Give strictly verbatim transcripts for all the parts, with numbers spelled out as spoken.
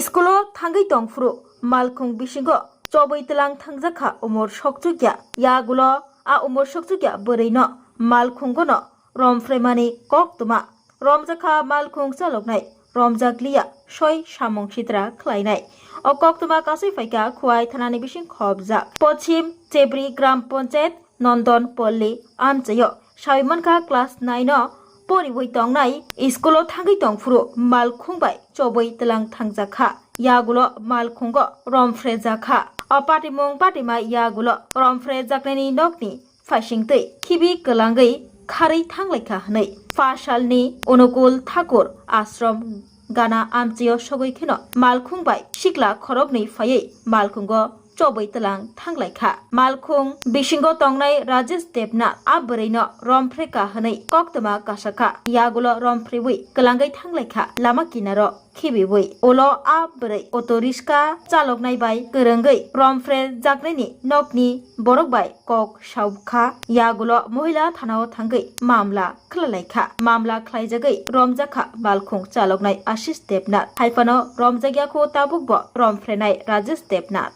School-o thangwi tongphuru malkhung bisingo chobwi tlang thangjakha umor sokchukya. Yagulo a umor sokchukya bwrwino malkhungono romphraimani koktwma romjakha malkhung chaloknai romjakliya soi samung sitra khlainai. O koktwma kasui phaikha Khowai thanani bising khobjak Pochim Chebri Gram Panchayat Nondon Polli amchaio. Sawi mankha class nine-o poriwi tongnai school-o thangwi tongphuru malkhung bai chobwi tlang thangjakha. Yagulo malkhungo romphrejakha. O patimung patima yagulo romphrejaknaini nokni phaisingtwi khibi kwlangwi kharwi thanglaikha hwnwi. Pha salni Onukul Thakur Ashram gana amchaio sogwi kheno malkhung bai sikla khoroknwi phaiwi malkhungo chobwi tlang thanglaikha. Malkhung bisingo tongnai Rajesh Debnath a bwrwino romphrekha hwnwi koktwma kasakha. Yagulo romphrewi kwlangwi thanglaikha lama kinaro khibiwi. Ulo a bwrwi auto riska chaloknai bai kwrwngwi romphrejaknaini nokni borok bai kok saukha. Yagulo mohila thanao thangwi mamla khlalaikha. Mamla khlaijagwi romjakha malkhung chaloknai Ashish Debnath. Haiphano romjakya kho tabukbo romphrenai Rajesh Debnath.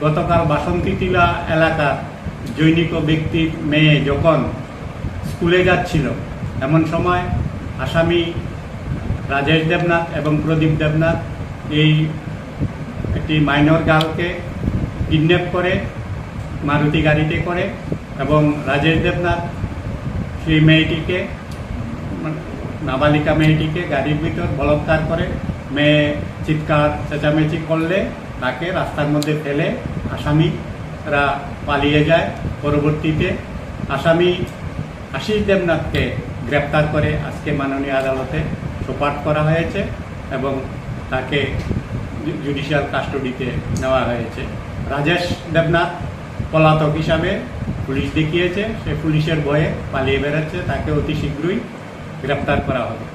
গতকাল বাসন্তী টিলা এলাকার জৈনিক ব্যক্তির মেয়ে যখন স্কুলে যাচ্ছিল, এমন সময় আসামি রাজেশ দেবনাথ এবং প্রদীপ দেবনাথ এই একটি মাইনর গার্লকে কিডন্যাপ করে মারুতি গাড়িতে করে এবং রাজেশ দেবনাথ সেই মেয়েটিকে, নাবালিকা মেয়েটিকে গাড়ির ভিতর বলাৎকার করে। মেয়ে চিৎকার চেঁচামেচি করলে তাকে রাস্তার মধ্যে ফেলে আসামিরা পালিয়ে যায়। পরবর্তীতে আসামি আশিস দেবনাথকে গ্রেপ্তার করে আজকে মাননীয় আদালতে সোপর্দ করা হয়েছে এবং তাকে জু-, জুডিশিয়াল কাস্টডিতে নেওয়া হয়েছে। রাজেশ দেবনাথ পলাতক হিসাবে পুলিশ দেখিয়েছে, সে পুলিশের ভয়ে পালিয়ে বেড়াচ্ছে, তাকে অতি শীঘ্রই গ্রেপ্তার করা হবে।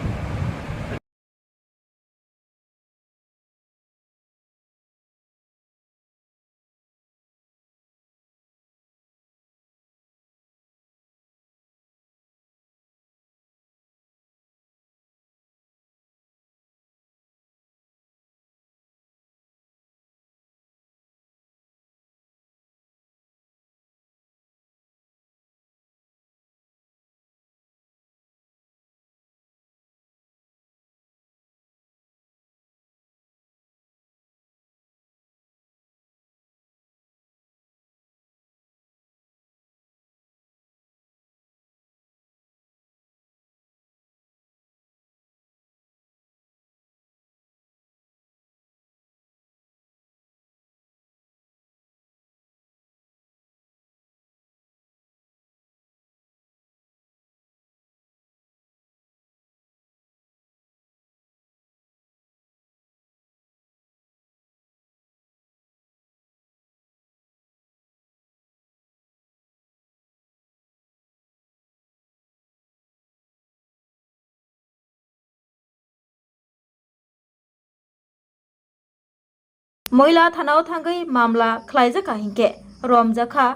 Moila thanao thangwi mamla khlaijakha hinkhe romjakha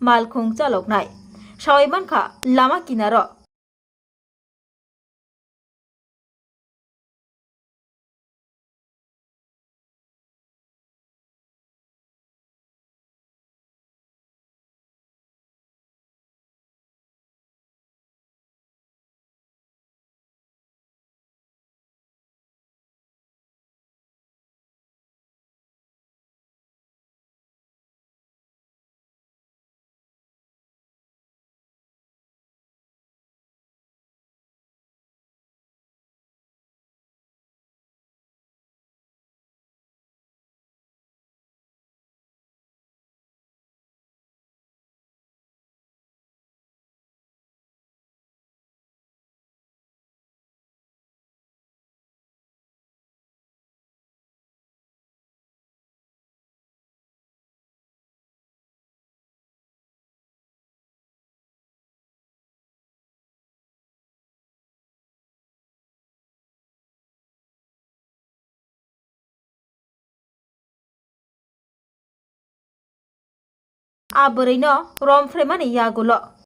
malkhung chaloknai. Sawi mankha lama kinaro. A bwrwino romphraimani yagulo